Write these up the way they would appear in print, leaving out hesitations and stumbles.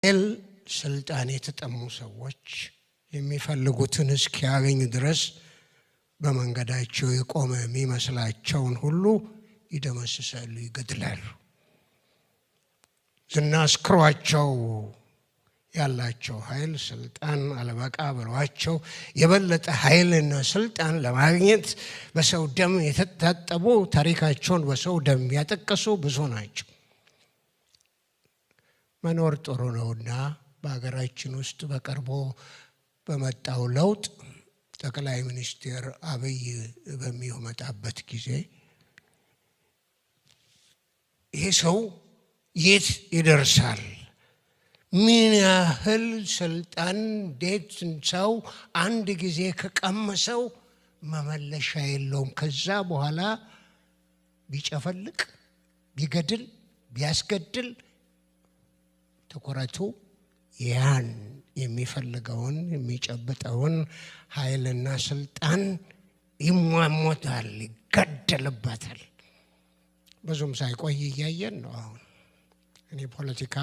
ኃይል ስልጣን የተጠሙ ሰዎች የሚፈልጉትን እስኪያገኙ ድረስ በመንገዳቸው የቆመ የሚመስላቸውን ሁሉ ይደመስሳሉ፣ ይገድላሉ። ዝና አስክሯቸው ያላቸው ኃይል ስልጣን አለበቃ ብሏቸው የበለጠ ኃይልና ስልጣን ለማግኘት በሰው ደም የተታጠቡ፣ ታሪካቸውን በሰው ደም ያጠቀሱ ብዙ ናቸው። መኖር ጥሩ ነውና በሀገራችን ውስጥ በቅርቡ በመጣው ለውጥ ጠቅላይ ሚኒስትር አብይ በሚመጣበት ጊዜ ይሄ ሰው የት ይደርሳል? ምን ያህል ስልጣን፣ እንዴት ሰው አንድ ጊዜ ከቀመሰው መመለሻ የለውም። ከዛ በኋላ ቢጨፈልቅ፣ ቢገድል፣ ቢያስገድል ትኩረቱ ያን የሚፈልገውን የሚጨብጠውን ኃይልና ስልጣን ይሟሟታል፣ ይገደልበታል። ብዙም ሳይቆይ እያየን ነው። አሁን እኔ ፖለቲካ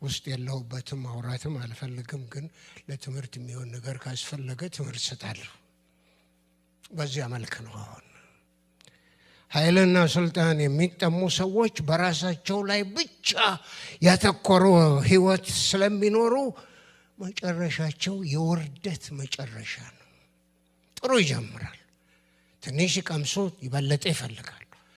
ውስጥ የለሁበትም፣ ማውራትም አልፈልግም። ግን ለትምህርት የሚሆን ነገር ካስፈለገ ትምህርት እሰጣለሁ። በዚያ መልክ ነው። አሁን ኃይልና ስልጣን የሚጠሙ ሰዎች በራሳቸው ላይ ብቻ ያተኮሩ ሕይወት ስለሚኖሩ መጨረሻቸው የውርደት መጨረሻ ነው። ጥሩ ይጀምራል። ትንሽ ቀምሶ የበለጠ ይፈልጋል።